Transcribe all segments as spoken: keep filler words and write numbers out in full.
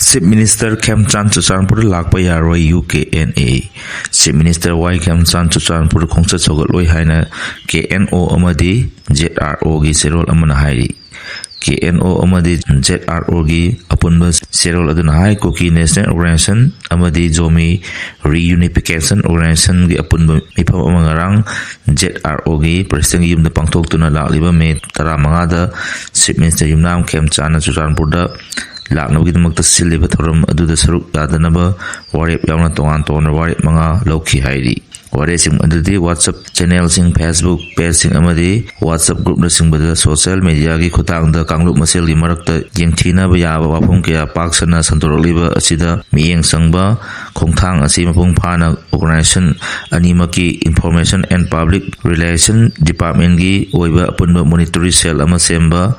Chief Minister ꯈꯦꯝꯆꯥꯟ ꯆꯨꯔꯆꯥꯟꯄꯨꯔꯗ ꯂꯥꯛꯄ ꯌꯥꯔꯣꯏ, U K N A. Chief Minister Y Khemchand ꯆꯨꯔꯆꯥꯟꯄꯨꯔꯗ ꯈꯣꯡꯆꯠ ꯁꯧꯒꯠꯂꯣꯏ ꯍꯥꯏꯅ ꯀꯦ ꯑꯦꯟ ꯑꯣ ꯑꯃꯗꯤ ꯖꯦꯠ ꯑꯥꯔ ꯑꯣꯒꯤ ꯆꯦꯔꯣꯜ ꯑꯃꯅ ꯍꯥꯏꯔꯤ꯫ ꯀꯦ ꯑꯦꯟ ꯑꯣ ꯑꯃꯗꯤ ꯖꯦꯠ ꯑꯥꯔ ꯑꯣꯒꯤ ꯑꯄꯨꯟꯕ ꯆꯦꯔꯣꯜ ꯑꯗꯨꯅ ꯍꯥꯏ, ꯀꯨꯀꯤ ꯅꯦꯁꯅꯦꯜ ꯑꯣꯔꯒꯅꯥꯏꯖꯦꯁꯟ ꯑꯃꯗꯤ ꯖꯣꯃꯤ ꯔꯤꯌꯨꯅꯤꯐꯤꯀꯦꯁꯟ ꯑꯣꯔꯒꯅꯥꯏꯖꯦꯁꯟꯒꯤ ꯑꯄꯨꯟꯕ ꯃꯤꯐꯝ ꯑꯃ ꯉꯔꯥꯡ ꯖꯦꯠ ꯑꯥꯔ ꯑꯣꯒꯤ ꯄ꯭ꯔꯦꯁꯤꯗꯦꯟꯒꯤ ꯌꯨꯝꯗ ꯄꯥꯡꯊꯣꯛꯇꯨꯅ ꯂꯥꯛꯂꯤꯕ ꯃꯦ ꯇꯔꯥꯃꯉꯥꯗ Chief Minister ꯌꯨꯝꯅꯥꯝ ꯈꯦꯝꯆꯥꯟꯅ ꯆꯨꯔꯆꯥꯟꯄꯨꯔꯗ ꯂꯥꯛꯅꯕꯒꯤꯗꯃꯛꯇ ꯁꯤꯜꯂꯤꯕ ꯊꯧꯔꯝ ꯑꯗꯨꯗ ꯁꯔꯨꯛ ꯌꯥꯗꯅꯕ ꯋꯥꯔꯦꯞ ꯌꯥꯎꯅ ꯇꯣꯉꯥꯟ ꯇꯣꯉꯥꯟꯕ ꯋꯥꯔꯦꯞ ꯃꯉꯥ ꯂꯧꯈꯤ ꯍꯥꯏꯔꯤ꯫ ꯋꯥꯔꯦꯞꯁꯤꯡ ꯑꯗꯨꯗꯤ WhatsApp ꯆꯦꯅꯦꯜꯁꯤꯡ, Facebook ꯄꯦꯖꯁꯤꯡ ꯑꯃꯗꯤ WhatsApp ꯒ꯭ꯔꯨꯞꯅꯆꯤꯡꯕꯗ ꯁꯣꯁꯤꯌꯦꯜ ꯃꯦꯗꯤꯌꯥꯒꯤ ꯈꯨꯠꯊꯥꯡꯗ ꯀꯥꯡꯂꯨꯞ ꯃꯁꯦꯜꯒꯤ ꯃꯔꯛꯇ ꯌꯦꯡꯊꯤꯅꯕ ꯌꯥꯕ ꯋꯥꯐꯝ ꯀꯌꯥ ꯄꯥꯛ ꯁꯟꯅ ꯁꯟꯗꯣꯔꯛꯂꯤꯕ ꯑꯁꯤꯗ ꯃꯤꯠꯌꯦꯡ ꯆꯪꯕ ꯈꯣꯡꯊꯥꯡ ꯑꯁꯤ ꯃꯄꯨꯡ ꯐꯥꯅ ꯑꯣꯔꯒꯅꯥꯏꯖꯦꯁꯟ ꯑꯅꯤꯃꯛꯀꯤ Information and Public Relation Departmentꯀꯤ ꯑꯣꯏꯕ ꯑꯄꯨꯟꯕ ꯃꯣꯅꯤꯇꯔꯤ ꯁꯦꯜ ꯑꯃ ꯁꯦꯝꯕ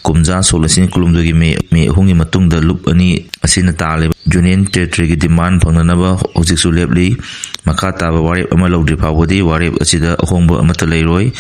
ꯀꯨꯝꯖꯥ ꯁꯣꯛ ꯂꯤꯁꯤꯡ ꯀꯨꯟꯍꯨꯝꯗꯣꯏꯒꯤ ꯃꯦ, ꯃꯦ ꯑꯍꯨꯝꯒꯤ ꯃꯇꯨꯡꯗ ꯂꯨꯞ ꯑꯅꯤ ꯑꯁꯤꯅ ꯇꯥꯜꯂꯤꯕ ꯌꯨꯅꯤꯌꯟ ꯇꯦꯔꯤꯇꯣꯔꯤꯒꯤ ꯗꯤꯃꯥꯟ ꯐꯪꯅꯅꯕ ꯍꯧꯖꯤꯛꯁꯨ ꯂꯦꯞꯂꯤ꯫ ꯃꯈꯥ ꯇꯥꯕ ꯋꯥꯔꯦꯞ ꯑꯃ ꯂꯧꯗ꯭ꯔꯤ ꯐꯥꯎꯕꯗꯤ ꯋꯥꯔꯦꯞ ꯑꯁꯤꯗ ꯑꯍꯣꯡꯕ ꯑꯃꯠꯇ ꯂꯩꯔꯣꯏ꯫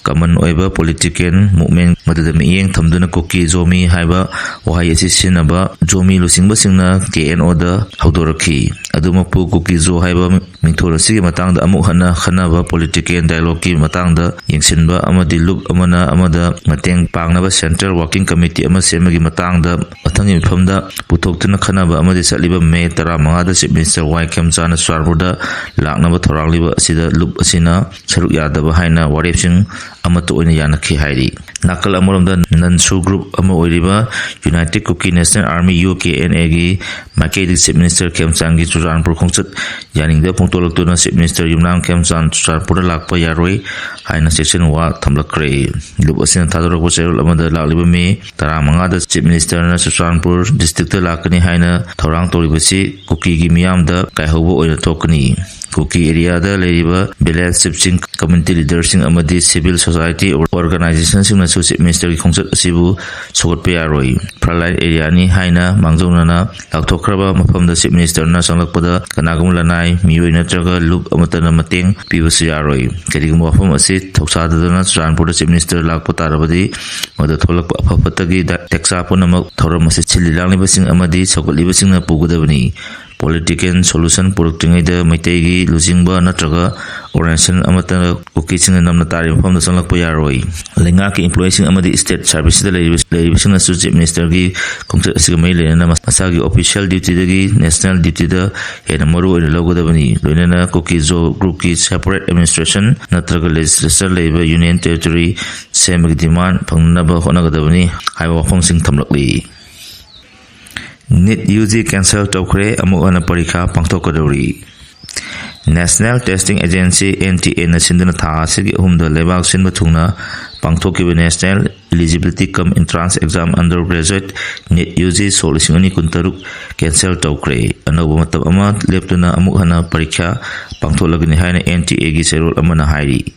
ꯀꯃꯟ ꯑꯣꯏꯕ ꯄꯣꯂꯤꯇꯤꯀꯦꯜ ꯃꯨꯚꯃꯦꯟ ꯃꯗꯨꯗ ꯃꯤꯠꯌꯦꯡ ꯊꯝꯗꯨꯅ ꯀꯨꯀꯤ ꯖꯣꯃꯤ ꯍꯥꯏꯕ ꯋꯥꯍꯩ ꯑꯁꯤ ꯁꯤꯖꯤꯟꯅꯕ ꯖꯣꯃꯤ ꯂꯨꯆꯤꯡꯕꯁꯤꯡꯅ ꯀꯦ ꯑꯦꯟ ꯑꯣꯗ ꯍꯧꯗꯣꯔꯛꯈꯤ꯫ ꯑꯗꯨꯃꯛꯄꯨ ꯀꯨꯀꯤ ꯖꯣ ꯍꯥꯏꯕ ꯃꯤꯡꯊꯣꯜ ꯑꯁꯤꯒꯤ ꯃꯇꯥꯡꯗ ꯑꯃꯨꯛ ꯍꯟꯅ ꯈꯟꯅꯕ, ꯄꯣꯂꯤꯇꯤꯀꯦꯜ ꯗꯥꯏꯂꯣꯒꯀꯤ ꯃꯇꯥꯡꯗ ꯌꯦꯡꯁꯤꯟꯕ ꯑꯃꯗꯤ ꯂꯨꯞ ꯑꯃꯅ ꯑꯃꯗ ꯃꯇꯦꯡ ꯄꯥꯡꯅꯕ ꯁꯦꯟꯇ꯭ꯔꯦꯜ ꯋꯥꯔꯀꯤꯡ ꯀꯃꯤꯇꯤ ꯑꯃ ꯁꯦꯝꯕꯒꯤ ꯃꯇꯥꯡꯗ ꯃꯊꯪꯒꯤ ꯃꯤꯐꯝꯗ ꯄꯨꯊꯣꯛꯇꯨꯅ ꯈꯟꯅꯕ ꯑꯃꯗꯤ ꯆꯠꯂꯤꯕ ꯃꯦ ꯇꯔꯥꯃꯉꯥꯗ Chief Minister ꯋꯥꯏ ꯈꯦꯝꯆꯥꯟꯅ ꯆꯨꯔꯆꯥꯟꯄꯨꯔꯗ ꯂꯥꯛꯅꯕ ꯊꯧꯔꯥꯡꯂꯤꯕ ꯑꯁꯤꯗ ꯂꯨꯞ ꯑꯁꯤꯅ ꯁꯔꯨꯛ ꯌꯥꯗꯕ ꯍꯥꯏꯅ ꯋꯥꯔꯦꯞꯁꯤꯡ ꯑꯃꯠꯇ ꯑꯣꯏꯅ ꯌꯥꯅꯈꯤ ꯍꯥꯏꯔꯤ꯫ ꯅꯥꯀꯜ ꯑꯃꯔꯣꯝꯗ ꯅꯟꯁꯨ ꯒ꯭ꯔꯨꯞ ꯑꯃ ꯑꯣꯏꯔꯤꯕ United Kuki National Army, U K N ꯑꯦꯒꯤ ꯃꯥꯏꯀꯩꯗꯒꯤ Chief Minister ꯈꯦꯝꯆꯥꯟꯒꯤ ꯆꯨꯔꯆꯥꯟꯄꯨꯔ ꯈꯣꯡꯆꯠ ꯌꯥꯅꯤꯡꯗꯕ ꯐꯣꯡꯗꯣꯛꯂꯛꯇꯨꯅ Chief Minister ꯌꯨꯝꯅꯥꯝ ꯈꯦꯝꯆꯥꯟ ꯆꯨꯔꯆꯥꯟꯄꯨꯔꯗ ꯂꯥꯛꯄ ꯌꯥꯔꯣꯏ ꯍꯥꯏꯅ ꯆꯦꯛꯁꯤꯟ ꯋꯥ ꯊꯝꯂꯛꯈ꯭ꯔꯦ꯫ ꯂꯨꯞ ꯑꯁꯤꯅ ꯊꯥꯗꯣꯔꯛꯄ ꯆꯦꯔꯣꯜ ꯑꯃꯗ ꯂꯥꯛꯂꯤꯕ ꯃꯦ ꯇꯔꯥꯃꯉꯥꯗ Chief Ministerꯅ ꯆꯨꯔꯆꯥꯟꯄꯨꯔ districtꯇ ꯂꯥꯛꯀꯅꯤ ꯍꯥꯏꯅ ꯊꯧꯔꯥꯡ ꯇꯧꯔꯤꯕꯁꯤ ꯀꯨꯀꯤꯒꯤ ꯃꯤꯌꯥꯝꯗ ꯀꯥꯏꯍꯧꯕ ꯑꯣꯏꯅ ꯊꯣꯛꯀꯅꯤ꯫ ꯀꯨꯀꯤ ꯑꯦꯔꯤꯌꯥꯗ ꯂꯩꯔꯤꯕ ꯚꯤꯂꯦꯖ ꯆꯤꯐꯁꯤꯡ, ꯀꯝꯃ꯭ꯌꯨꯅꯤꯇꯤ ꯂꯤꯗꯔꯁꯤꯡ ꯑꯃꯗꯤ ꯁꯤꯚꯤꯜ ꯁꯣꯁꯥꯏꯇꯤ ꯑꯣꯔꯒꯅꯥꯏꯖꯦꯁꯟꯁꯤꯡꯅꯁꯨ ꯆꯤꯐ ꯃꯤꯅꯤꯁꯇꯔꯒꯤ ꯈꯣꯡꯆꯠ ꯑꯁꯤꯕꯨ ꯁꯧꯒꯠꯄ ꯌꯥꯔꯣꯏ꯫ ꯐ꯭ꯔꯟꯠꯂꯥꯏꯟ ꯑꯦꯔꯤꯌꯥꯅꯤ ꯍꯥꯏꯅ ꯃꯥꯡꯖꯧꯅꯅ ꯂꯥꯎꯊꯣꯛꯈ꯭ꯔꯕ ꯃꯐꯝꯗ ꯆꯤꯐ ꯃꯤꯅꯤꯁꯇꯔꯅ ꯆꯪꯂꯛꯄꯗ ꯀꯅꯥꯒꯨꯝꯕ ꯂꯅꯥꯏ ꯃꯤꯑꯣꯏ ꯅꯠꯇ꯭ꯔꯒ ꯂꯨꯞ ꯑꯃꯠꯇꯅ ꯃꯇꯦꯡ ꯄꯤꯕꯁꯨ ꯌꯥꯔꯣꯏ꯫ ꯀꯔꯤꯒꯨꯝꯕ ꯋꯥꯐꯝ ꯑꯁꯤ ꯊꯧꯁꯥꯗꯗꯨꯅ ꯆꯨꯔꯥꯟꯄꯨꯔꯗ ꯆꯤꯐ ꯃꯤꯅꯤꯁꯇꯔ ꯂꯥꯛꯄ ꯇꯥꯔꯕꯗꯤ ꯃꯗꯨꯗ ꯊꯣꯛꯂꯛꯄ ꯑꯐ ꯐꯠꯇꯒꯤ ꯇꯦꯛꯆꯥ ꯄꯨꯝꯅꯃꯛ ꯊꯧꯔꯝ ꯑꯁꯤ ꯁꯤꯜꯂꯤ ꯂꯥꯡꯂꯤꯕꯁꯤꯡ ꯑꯃꯗꯤ ꯁꯧꯒꯠꯂꯤꯕꯁꯤꯡꯅ ꯄꯨꯒꯗꯕꯅꯤ꯫ ꯄꯣꯂꯤꯇꯤꯀꯦꯜ ꯁꯣꯂꯨꯁꯟ ꯄꯨꯔꯛꯇ꯭ꯔꯤꯉꯩꯗ ꯃꯩꯇꯩꯒꯤ ꯂꯨꯆꯤꯡꯕ ꯅꯠꯇ꯭ꯔꯒ ꯑꯣꯔꯒꯅꯥꯏꯖꯦꯁꯟ ꯑꯃꯠꯇꯅ ꯀꯨꯀꯤꯁꯤꯡꯅ ꯅꯝꯅ ꯇꯥꯔꯤꯕ ꯃꯐꯝꯗ ꯆꯪꯂꯛꯄ ꯌꯥꯔꯣꯏ꯫ ꯂꯩꯉꯥꯛꯀꯤ ꯏꯝꯄ꯭ꯂꯣꯌꯤꯁꯤꯡ ꯑꯃꯗꯤ ꯁ꯭ꯇꯦꯠ ꯁꯥꯔꯚꯤꯁꯇ ꯂꯩꯔꯤꯕ, ꯂꯩꯔꯤꯕꯁꯤꯡꯅꯁꯨ ꯆꯤꯐ ꯃꯤꯅꯤꯁꯇꯔꯒꯤ ꯈꯣꯡꯆꯠ ꯑꯁꯤꯒ ꯃꯔꯤ ꯂꯩꯅꯅ ꯃꯁꯥꯒꯤ ꯑꯣꯐꯤꯁꯤꯌꯦꯜ ꯗ꯭ꯌꯨꯇꯤꯗꯒꯤ ꯅꯦꯁꯅꯦꯜ ꯗ꯭ꯌꯨꯇꯤꯗ ꯍꯦꯟꯅ ꯃꯔꯨ ꯑꯣꯏꯅ ꯂꯧꯒꯗꯕꯅꯤ꯫ ꯂꯣꯏꯅꯅ ꯀꯨꯀꯤ ꯖꯣ ꯒ꯭ꯔꯨꯞꯀꯤ ꯁꯦꯄꯔꯦꯠ ꯑꯦꯗꯃꯤꯅꯤꯁꯇ꯭ꯔꯦꯁꯟ ꯅꯠꯇ꯭ꯔꯒ ꯂꯦꯖꯤꯁꯂꯦꯆꯔ ꯂꯩꯕ ꯌꯨꯅꯤꯌꯟ ꯇꯦꯔꯤꯇꯣꯔꯤ ꯁꯦꯝꯕꯒꯤ ꯗꯤꯃꯥꯟ ꯐꯪꯅꯅꯕ ꯍꯣꯠꯅꯒꯗꯕꯅꯤ ꯍꯥꯏꯕ ꯋꯥꯐꯝꯁꯤꯡ ꯊꯝꯂꯛꯂꯤ꯫ ꯅꯤꯠ ꯌꯨ ꯖꯤ ꯀꯦꯟꯁꯦꯜ ꯇꯧꯈ꯭ꯔꯦ, ꯑꯃꯨꯛ ꯍꯟꯅ ꯄꯔꯤꯈꯥ ꯄꯥꯡꯊꯣꯛꯀꯗꯧꯔꯤ꯫ National Testing Agency, N T A ꯅ ꯁꯤꯟꯗꯨꯅ ꯊꯥ ꯑꯁꯤꯒꯤ ꯑꯍꯨꯝꯗ ꯂꯩꯕꯥꯛ ꯁꯤꯟꯕ ꯊꯨꯡꯅ ꯄꯥꯡꯊꯣꯛꯈꯤꯕ National Eligibility cum Entrance Exam Undergraduate, NEET U G, ꯁꯣꯛ ꯂꯤꯁꯤꯡ ꯑꯅꯤ ꯀꯨꯟꯇꯔꯨꯛ ꯀꯦꯟꯁꯦꯜ ꯇꯧꯈ꯭ꯔꯦ꯫ ꯑꯅꯧꯕ ꯃꯇꯝ ꯑꯃ ꯂꯦꯞꯇꯨꯅ ꯑꯃꯨꯛ ꯍꯟꯅ ꯄꯔꯤꯈ꯭ꯌꯥ ꯄꯥꯡꯊꯣꯛꯂꯒꯅꯤ ꯍꯥꯏꯅ N T A ꯒꯤ ꯆꯦꯔꯣꯜ ꯑꯃꯅ ꯍꯥꯏꯔꯤ꯫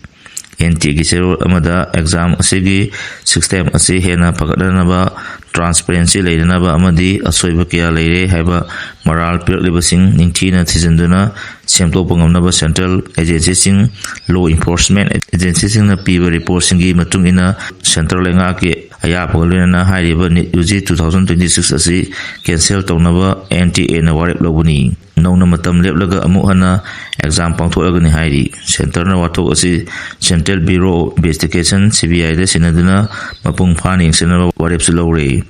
N T A ꯒꯤ ꯆꯦꯔꯣꯜ ꯑꯃꯗ ꯑꯦꯛꯖꯥꯝ ꯑꯁꯤꯒꯤ ꯁꯤꯁꯇꯦꯝ ꯑꯁꯤ ꯍꯦꯟꯅ ꯐꯒꯠꯅꯅꯕ, ꯇ꯭ꯔꯥꯟꯁꯄꯦꯔꯦꯟꯁꯤ ꯂꯩꯅꯅꯕ ꯑꯃꯗꯤ ꯑꯁꯣꯏꯕ ꯀꯌꯥ ꯂꯩꯔꯦ ꯍꯥꯏꯕ ꯃꯔꯥꯜ ꯄꯤꯔꯛꯂꯤꯕꯁꯤꯡ ꯅꯤꯡꯊꯤꯅ ꯊꯤꯖꯤꯟꯗꯨꯅ ꯁꯦꯝꯗꯣꯛꯄ ꯉꯝꯅꯕ ꯁꯦꯟꯇ꯭ꯔꯦꯜ ꯑꯦꯖꯦꯟꯁꯤꯁꯤꯡ, ꯂꯣ ꯏꯟꯐꯣꯔꯁꯃꯦꯟ ꯑꯦꯖꯦꯟꯁꯤꯁꯤꯡꯅ ꯄꯤꯕ ꯔꯤꯄꯣꯔꯠꯁꯤꯡꯒꯤ ꯃꯇꯨꯡ ꯏꯟꯅ ꯁꯦꯟꯇ꯭ꯔꯦꯜ ꯂꯩꯉꯥꯛꯀꯤ ꯑꯌꯥꯕꯒ ꯂꯣꯏꯅꯅ ꯍꯥꯏꯔꯤꯕ NEET U G two thousand twenty six ꯑꯁꯤ ꯀꯦꯟꯁꯦꯜ ꯇꯧꯅꯕ N T A ꯅ ꯋꯥꯔꯦꯞ ꯂꯧꯕꯅꯤ꯫ ꯅꯧꯅ ꯃꯇꯝ ꯂꯦꯞꯂꯒ ꯑꯃꯨꯛ ꯍꯟꯅ ꯑꯦꯛꯖꯥꯝ ꯄꯥꯡꯊꯣꯛꯂꯒꯅꯤ ꯍꯥꯏꯔꯤ꯫ ꯁꯦꯟꯇꯔꯅ ꯋꯥꯊꯣꯛ ꯑꯁꯤ Central Bureau of Investigation, C B I ꯗ ꯁꯤꯟꯅꯗꯨꯅ ꯃꯄꯨꯡ ꯐꯥꯅ ꯌꯦꯡꯁꯤꯟꯅꯕ ꯋꯥꯔꯦꯞꯁꯨ ꯂꯧꯔꯦ꯫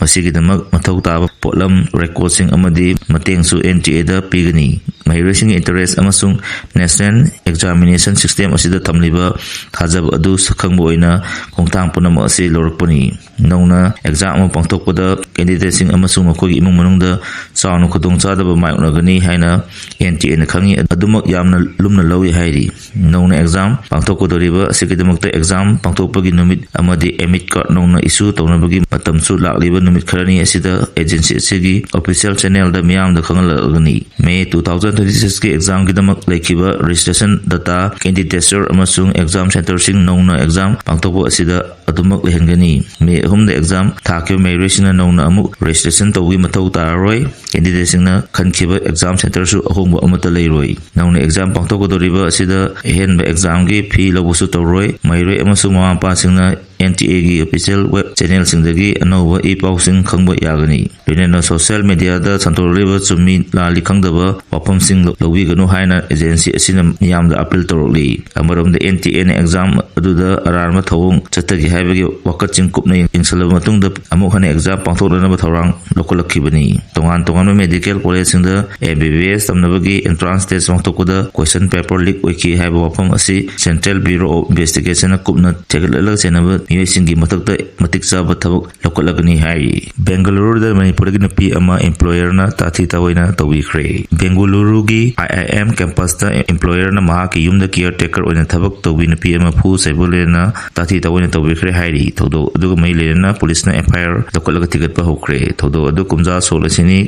ꯃꯁꯤꯒꯤꯗꯃꯛ ꯃꯊꯧ ꯇꯥꯕ ꯄꯣꯠꯂꯝ, ꯔꯦꯀꯣꯔꯗꯁꯤꯡ ꯑꯃꯗꯤ ꯃꯇꯦꯡꯁꯨ N T A ꯗ ꯄꯤꯒꯅꯤ꯫ ꯃꯍꯩꯔꯣꯏꯁꯤꯡꯒꯤ ꯏꯟꯇꯔꯦꯁ ꯑꯃꯁꯨꯡ National Examination System ꯑꯁꯤꯗ ꯊꯝꯂꯤꯕ ꯊꯥꯖꯕ ꯑꯗꯨ ꯁꯛꯈꯪꯕ ꯑꯣꯏꯅ ꯈꯣꯡꯊꯥꯡ ꯄꯨꯝꯅꯃꯛ ꯑꯁꯤ ꯂꯧꯔꯛꯄꯅꯤ꯫ ꯅꯧꯅ ꯑꯦꯛꯖꯥꯝ ꯑꯃ ꯄꯥꯡꯊꯣꯛꯄꯗ ꯀꯦꯟꯗꯤꯗꯦꯠꯁꯤꯡ ꯑꯃꯁꯨꯡ ꯃꯈꯣꯏꯒꯤ ꯏꯃꯨꯡ ꯃꯅꯨꯡꯗ ꯆꯥꯎꯅ ꯈꯨꯗꯣꯡꯆꯥꯗꯕ ꯃꯥꯌꯣꯛꯅꯒꯅꯤ ꯍꯥꯏꯅ N T A ꯅ ꯈꯪꯏ, ꯑꯗꯨꯃꯛ ꯌꯥꯝꯅ ꯂꯨꯝꯅ ꯂꯧꯏ ꯍꯥꯏꯔꯤ꯫ ꯅꯧꯅ ꯑꯦꯛꯖꯥꯝ ꯄꯥꯡꯊꯣꯛꯀꯗꯧꯔꯤꯕ ꯑꯁꯤꯒꯤꯗꯃꯛꯇ ꯑꯦꯛꯖꯥꯝ ꯄꯥꯡꯊꯣꯛꯄꯒꯤ ꯅꯨꯃꯤꯠ ꯑꯃꯗꯤ ꯑꯦꯗꯃꯤꯠ ꯀꯥꯔꯗ ꯅꯧꯅ ꯏꯁꯨ ꯇꯧꯅꯕꯒꯤ ꯃꯇꯝꯁꯨ ꯂꯥꯛꯂꯤꯕ ꯅꯨꯃꯤꯠ ꯈꯔꯅꯤ ꯑꯁꯤꯗ ꯑꯦꯖꯦꯟꯁꯤ ꯑꯁꯤꯒꯤ ꯑꯣꯐꯤꯁꯤꯌꯦꯜ ꯆꯦꯅꯦꯜꯗ ꯃꯤꯌꯥꯝꯗ ꯈꯪꯍꯜꯂꯛꯂꯒꯅꯤ꯫ May two thousand ꯇ꯭ꯋꯦꯟꯇꯤ ꯁꯤꯛꯁꯀꯤ ꯑꯦꯛꯖꯥꯝꯒꯤꯗꯃꯛ ꯂꯩꯈꯤꯕ ꯔꯦꯖꯤꯁꯇ꯭ꯔꯦꯁꯟ ꯗꯇꯥ, ꯀꯦꯟꯗꯤꯗꯦꯆꯔ ꯑꯃꯁꯨꯡ ꯑꯦꯛꯖꯥꯝ ꯁꯦꯟꯇꯔꯁꯤꯡ ꯅꯧꯅ ꯑꯦꯛꯖꯥꯝ ꯄꯥꯡꯊꯣꯛꯄ ꯑꯁꯤꯗ ꯑꯗꯨꯃꯛ ꯂꯩꯍꯟꯒꯅꯤ꯫ ꯃꯦ ꯑꯍꯨꯝꯗ ꯑꯦꯛꯖꯥꯝ ꯊꯥꯈꯤꯕ ꯃꯍꯩꯔꯣꯏꯁꯤꯡꯅ ꯅꯧꯅ ꯑꯃꯨꯛ ꯔꯦꯖꯤꯁꯇ꯭ꯔꯦꯁꯟ ꯇꯧꯕꯒꯤ ꯃꯊꯧ ꯇꯥꯔꯔꯣꯏ꯫ ꯀꯦꯟꯗꯤꯗꯦꯠꯁꯤꯡꯅ ꯈꯟꯈꯤꯕ ꯑꯦꯛꯖꯥꯝ ꯁꯦꯟꯇꯔꯁꯨ ꯑꯍꯣꯡꯕ ꯑꯃꯠꯇ ꯂꯩꯔꯣꯏ꯫ ꯅꯧꯅ ꯑꯦꯛꯖꯥꯝ ꯄꯥꯡꯊꯣꯛꯀꯗꯧꯔꯤꯕ ꯑꯁꯤꯗ ꯑꯍꯦꯟꯕ ꯑꯦꯛꯖꯥꯝꯒꯤ ꯐꯤ ꯂꯧꯕꯁꯨ ꯇꯧꯔꯣꯏ꯫ ꯃꯍꯩꯔꯣꯏ ꯑꯃꯁꯨꯡ ꯃꯃꯥ ꯃꯄꯥꯁꯤꯡꯅ ꯑꯦꯟ ꯇꯤ ꯑꯦꯒꯤ ꯑꯣꯐꯤꯁꯤꯌꯦꯜ ꯋꯦꯕ ꯆꯦꯅꯦꯜꯁꯤꯡꯗꯒꯤ ꯑꯅꯧꯕ ꯏ ꯄꯥꯎꯁꯤꯡ ꯈꯪꯕ ꯌꯥꯒꯅꯤ꯫ ꯂꯣꯏꯅꯅ ꯁꯣꯁꯤꯌꯦꯜ ꯃꯦꯗꯤꯌꯥꯗ ꯁꯟꯗꯣꯔꯛꯂꯤꯕ ꯆꯨꯝꯃꯤ ꯂꯥꯜꯂꯤ ꯈꯪꯗꯕ ꯋꯥꯐꯝꯁꯤꯡ ꯂꯧꯕꯤꯒꯅꯨ ꯍꯥꯏꯅ ꯑꯦꯖꯦꯟꯁꯤ ꯑꯁꯤꯅ ꯃꯤꯌꯥꯝꯗ ꯑꯄꯤꯜ ꯇꯧꯔꯛꯂꯤ꯫ ꯑꯃꯔꯣꯝꯗ, ꯑꯦꯟ ꯇꯤ ꯑꯦꯅ ꯑꯦꯛꯖꯥꯝ ꯑꯗꯨꯗ ꯑꯔꯥꯟꯕ ꯊꯧꯑꯣꯡ ꯆꯠꯊꯈꯤ ꯍꯥꯏꯕꯒꯤ ꯋꯥꯀꯠꯁꯤꯡ ꯀꯨꯞꯅ ꯌꯦꯡꯁꯤꯜꯂꯕ ꯃꯇꯨꯡꯗ ꯑꯃꯨꯛ ꯍꯟꯅ ꯑꯦꯛꯖꯥꯝ ꯄꯥꯡꯊꯣꯛꯅꯅꯕ ꯊꯧꯔꯥꯡ ꯂꯧꯈꯠꯂꯛꯈꯤꯕꯅꯤ꯫ ꯇꯣꯉꯥꯟ ꯇꯣꯉꯥꯟꯕ ꯃꯦꯗꯤꯀꯦꯜ ꯀꯣꯂꯦꯖꯁꯤꯡꯗ ꯑꯦꯝ ꯕꯤ ꯕꯤ ꯑꯦꯁ ꯇꯝꯅꯕꯒꯤ ꯑꯦꯟꯇ꯭ꯔꯥꯟꯁ ꯇꯦꯁ ꯄꯥꯡꯊꯣꯛꯄꯗ ꯀꯣꯏꯁꯟ ꯄꯦꯄꯔ ꯂꯤꯛ ꯑꯣꯏꯈꯤ ꯍꯥꯏꯕ ꯋꯥꯐꯝ ꯑꯁꯤ Central Bureau of Investigationꯅ ꯀꯨꯞꯅ ꯊꯤꯒꯠꯂꯒ ꯆꯦꯟꯅꯕ ꯃꯤꯑꯣꯏꯁꯤꯡꯒꯤ ꯃꯊꯛꯇ ꯃꯇꯤꯛ ꯆꯥꯕ ꯊꯕꯛ ꯂꯧꯈꯠꯂꯒꯅꯤ ꯍꯥꯏꯔꯤ꯫ ꯕꯦꯡꯒꯂꯨꯔꯨꯗ ꯃꯅꯤꯄꯨꯔꯒꯤ ꯅꯨꯄꯤ ꯑꯃ employerꯅ ꯇꯥꯊꯤ ꯇꯥꯑꯣꯏꯅ ꯇꯧꯕꯤꯈ꯭ꯔꯦ꯫ ꯕꯦꯡꯒꯂꯨꯔꯨꯒꯤ ꯑꯥꯏ ꯑꯥꯏ ꯑꯦꯝ campusꯇ employerꯅ ꯃꯍꯥꯛꯀꯤ ꯌꯨꯝꯗ caretaker ꯑꯣꯏꯅ ꯊꯕꯛ ꯇꯧꯕꯤ ꯅꯨꯄꯤ ꯑꯃ ꯐꯨ ꯆꯩꯕ ꯂꯣꯏꯅꯅ ꯇꯥꯊꯤ ꯇꯥꯑꯣꯏꯅ ꯇꯧꯕꯤꯈ꯭ꯔꯦ ꯍꯥꯏꯔꯤ꯫ ꯊꯧꯗꯣꯛ ꯑꯗꯨꯒ ꯃꯔꯤ ꯂꯩꯅꯅ ꯄꯨꯂꯤꯁꯅ F I R ꯂꯧꯈꯠꯂꯒ ꯊꯤꯒꯠꯄ ꯍꯧꯈ꯭ꯔꯦ꯫ ꯊꯧꯗꯣꯛ ꯑꯗꯨ ꯀꯨꯝꯖꯥ ꯁꯣꯛ ꯂꯤꯁꯤꯡ ꯑꯅꯤ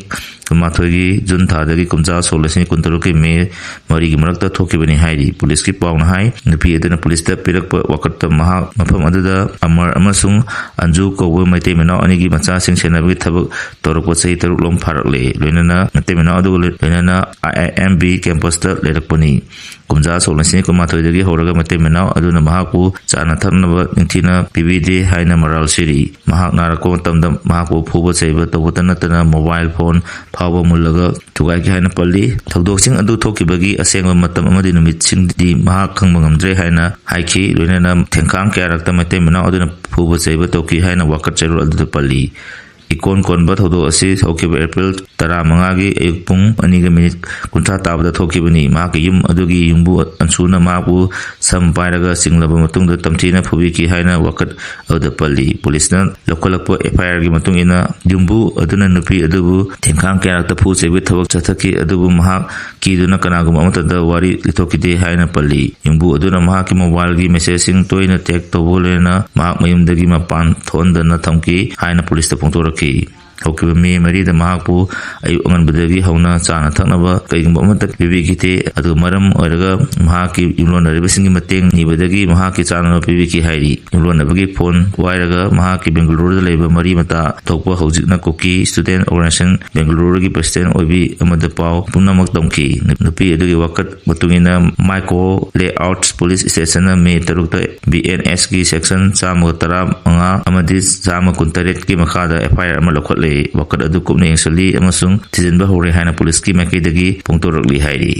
ꯀꯨꯟꯃꯥꯊꯣꯏꯒꯤ ꯖꯨꯟ ꯊꯥꯗꯒꯤ ꯀꯨꯝꯖꯥ ꯁꯣꯛ ꯂꯤꯁꯤꯡ ꯀꯨꯟꯇꯔꯨꯛꯀꯤ ꯃꯦ ꯃꯔꯤꯒꯤ ꯃꯔꯛꯇ ꯊꯣꯛꯈꯤꯕꯅꯤ ꯍꯥꯏꯔꯤ꯫ ꯄꯨꯂꯤꯁꯀꯤ ꯄꯥꯎꯅ ꯍꯥꯏ, ꯅꯨꯄꯤ ꯑꯗꯨꯅ ꯄꯨꯂꯤꯁꯇ ꯄꯤꯔꯛꯄ ꯋꯥꯀꯠꯇ ꯃꯍꯥꯛ ꯃꯐꯝ ꯑꯗꯨꯗ ꯑꯃꯔ ꯑꯃꯁꯨꯡ ꯑꯟꯖꯨ ꯀꯧꯕ ꯃꯩꯇꯩ ꯃꯅꯥꯎ ꯑꯅꯤꯒꯤ ꯃꯆꯥꯁꯤꯡ ꯁꯦꯟꯅꯕꯒꯤ ꯊꯕꯛ ꯇꯧꯔꯛꯄ ꯆꯍꯤ ꯇꯔꯨꯛ ꯂꯣꯝ ꯐꯥꯔꯛꯂꯦ꯫ ꯂꯣꯏꯅꯅ ꯃꯩꯇꯩ ꯃꯅꯥꯎ ꯑꯗꯨꯒ ꯂꯣꯏꯅꯅ ꯑꯥꯏ ꯑꯥꯏ ꯑꯦꯝ ꯕꯤ campusꯇ ꯂꯩꯔꯛꯄꯅꯤ꯫ ꯀꯨꯝꯖꯥ ꯁꯣꯛ ꯂꯤꯁꯤꯡ ꯀꯨꯟꯃꯥꯊꯣꯏꯗꯒꯤ ꯍꯧꯔꯒ ꯃꯩꯇꯩ ꯃꯅꯥꯎ ꯑꯗꯨꯅ ꯃꯍꯥꯛꯄꯨ ꯆꯥꯅ ꯊꯛꯅꯕ ꯅꯤꯡꯊꯤꯅ ꯄꯤꯕꯤꯗꯦ ꯍꯥꯏꯅ ꯃꯔꯥꯜ ꯁꯤꯔꯤ꯫ ꯃꯍꯥꯛ ꯅꯥꯔꯛꯄ ꯃꯇꯝꯗ ꯃꯍꯥꯛꯄꯨ ꯐꯨꯕ ꯆꯩꯕ ꯇꯧꯕꯇ ꯅꯠꯇꯅ mobile phone ꯐꯥꯎꯕ ꯃꯨꯜꯂꯒ ꯊꯨꯒꯥꯏꯈꯤ ꯍꯥꯏꯅ ꯄꯜꯂꯤ꯫ ꯊꯧꯗꯣꯛꯁꯤꯡ ꯑꯗꯨ ꯊꯣꯛꯈꯤꯕꯒꯤ ꯑꯁꯦꯡꯕ ꯃꯇꯝ ꯑꯃꯗꯤ ꯅꯨꯃꯤꯠꯁꯤꯡꯗꯤ ꯃꯍꯥꯛ ꯈꯪꯕ ꯉꯝꯗ꯭ꯔꯦ ꯍꯥꯏꯅ ꯍꯥꯏꯈꯤ꯫ ꯂꯣꯏꯅꯅ ꯊꯦꯡꯈꯥꯡ ꯀꯌꯥꯔꯛꯇ ꯃꯩꯇꯩ ꯃꯅꯥꯎ ꯑꯗꯨꯅ ꯐꯨꯕ ꯆꯩꯕ ꯇꯧꯈꯤ ꯍꯥꯏꯅ ꯋꯥꯀꯠ ꯆꯩꯔꯣꯜ ꯑꯗꯨꯗ ꯄꯜꯂꯤ꯫ ꯏꯀꯣꯟ ꯀꯣꯟꯕ ꯊꯧꯗꯣꯛ ꯑꯁꯤ ꯍꯧꯈꯤꯕ ꯑꯦꯄ꯭ꯔꯤꯜ ꯇꯔꯥꯃꯉꯥꯒꯤ ꯑꯌꯨꯛ ꯄꯨꯡ ꯑꯅꯤꯒ ꯃꯤꯅꯤꯠ ꯀꯨꯟꯊ꯭ꯔꯥ ꯇꯥꯕꯗ ꯊꯣꯛꯈꯤꯕꯅꯤ꯫ ꯃꯍꯥꯛꯀꯤ ꯌꯨꯝ ꯑꯗꯨꯒꯤ ꯌꯨꯝꯕꯨ ꯑꯟꯁꯨꯅ ꯃꯍꯥꯛꯄꯨ ꯁꯝ ꯄꯥꯏꯔꯒ ꯆꯤꯡꯂꯕ ꯃꯇꯨꯡꯗ ꯇꯝꯊꯤꯅ ꯐꯨꯕꯤꯈꯤ ꯍꯥꯏꯅ ꯋꯥꯀꯠ ꯑꯗꯨꯗ ꯄꯜꯂꯤ꯫ ꯄꯨꯂꯤꯁꯅ ꯂꯧꯈꯠꯂꯛꯄ F I Rꯒꯤ ꯃꯇꯨꯡ ꯏꯟꯅ, ꯌꯨꯝꯕꯨ ꯑꯗꯨꯅ ꯅꯨꯄꯤ ꯑꯗꯨꯕꯨ ꯊꯦꯡꯈꯥꯡ ꯀꯌꯥꯔꯛꯇ ꯐꯨ ꯆꯩꯕꯒꯤ ꯊꯕꯛ ꯆꯠꯊꯈꯤ, ꯑꯗꯨꯕꯨ ꯃꯍꯥꯛ ꯀꯤꯗꯨꯅ ꯀꯅꯥꯒꯨꯝꯕ ꯑꯃꯠꯇꯗ ꯋꯥꯔꯤ ꯂꯤꯊꯣꯛꯈꯤꯗꯦ ꯍꯥꯏꯅ ꯄꯜꯂꯤ꯫ ꯌꯨꯝꯕꯨ ꯑꯗꯨꯅ ꯃꯍꯥꯛꯀꯤ mobileꯒꯤ messageꯁꯤꯡ ꯇꯣꯏꯅ check ꯇꯧꯕ ꯂꯣꯏꯅꯅ ꯃꯍꯥꯛ ꯃꯌꯨꯝꯗꯒꯤ ꯃꯄꯥꯟ ꯊꯣꯛꯍꯟꯗꯅ ꯊꯝꯈꯤ ꯍꯥꯏꯅ ꯄꯨꯂꯤꯁꯇ ꯐꯣꯡꯗꯣꯔꯛꯈꯤ꯫ ꯍꯧꯈꯤꯕ ꯃꯦ ꯃꯔꯤꯗ ꯃꯍꯥꯛꯄꯨ ꯑꯌꯨꯛ ꯑꯉꯟꯕꯗꯒꯤ ꯍꯧꯅ ꯆꯥꯅ ꯊꯛꯅꯕ ꯀꯩꯒꯨꯝꯕ ꯑꯃꯠꯇ ꯄꯤꯕꯤꯈꯤꯗꯦ꯫ ꯑꯗꯨꯒ ꯃꯔꯝ ꯑꯣꯏꯔꯒ ꯃꯍꯥꯛꯀꯤ ꯌꯨꯝꯂꯣꯟꯅꯔꯤꯕꯁꯤꯡꯒꯤ ꯃꯇꯦꯡ ꯅꯤꯕꯗꯒꯤ ꯃꯍꯥꯛꯀꯤ ꯆꯥꯅꯕ ꯄꯤꯕꯤꯈꯤ ꯍꯥꯏꯔꯤ꯫ ꯌꯨꯝꯂꯣꯟꯅꯕꯒꯤ ꯐꯣꯟ ꯋꯥꯏꯔꯒ ꯃꯍꯥꯛꯀꯤ ꯕꯦꯡꯒꯂꯨꯔꯨꯗ ꯂꯩꯕ ꯃꯔꯤ ꯃꯇꯥ ꯊꯣꯛꯄ ꯍꯧꯖꯤꯛꯅ ꯀꯨꯀꯤ ꯁ꯭ꯇꯨꯗꯦꯟꯠ ꯑꯣꯔꯒꯅꯥꯏꯖꯦꯁꯟ ꯕꯦꯡꯒꯂꯨꯔꯨꯒꯤ ꯄ꯭ꯔꯁꯤꯗꯦꯟꯠ ꯑꯣꯏꯕꯤ ꯑꯃꯗ ꯄꯥꯎ ꯄꯨꯝꯅꯃꯛ ꯇꯝꯈꯤ꯫ ꯅꯨꯄꯤ ꯑꯗꯨꯒꯤ ꯋꯥꯀꯠ ꯃꯇꯨꯡ ꯏꯟꯅ ꯃꯥꯏꯀꯣ ꯂꯦꯑꯥꯎꯠ ꯄꯨꯂꯤꯁ ꯁ꯭ꯇꯦꯁꯟꯅ ꯃꯦ ꯇꯔꯨꯛꯇ ꯕꯤ ꯑꯦꯟ ꯑꯦꯁꯀꯤ ꯁꯦꯛꯁꯟ ꯆꯥꯝꯃꯒ ꯇꯔꯥꯃꯉꯥ ꯑꯃꯗꯤ ꯆꯥꯝꯃ ꯀꯨꯟꯇꯔꯦꯠꯀꯤ ꯃꯈꯥꯗ ꯑꯦꯐ ꯑꯥꯏ ꯑꯥꯔ ꯑꯃ ꯂꯧꯈꯠꯂꯦ꯫ ꯋꯥꯀꯠ ꯑꯗꯨ ꯀꯨꯞꯅ ꯌꯦꯡꯁꯤꯜꯂꯤ ꯑꯃꯁꯨꯡ ꯊꯤꯖꯤꯟꯕ ꯍꯧꯔꯦ ꯍꯥꯏꯅ ꯄꯨꯂꯤꯁꯀꯤ ꯃꯥꯏꯀꯩꯗꯒꯤ ꯐꯣꯡꯗꯣꯔꯛꯂꯤ ꯍꯥꯏꯔꯤ꯫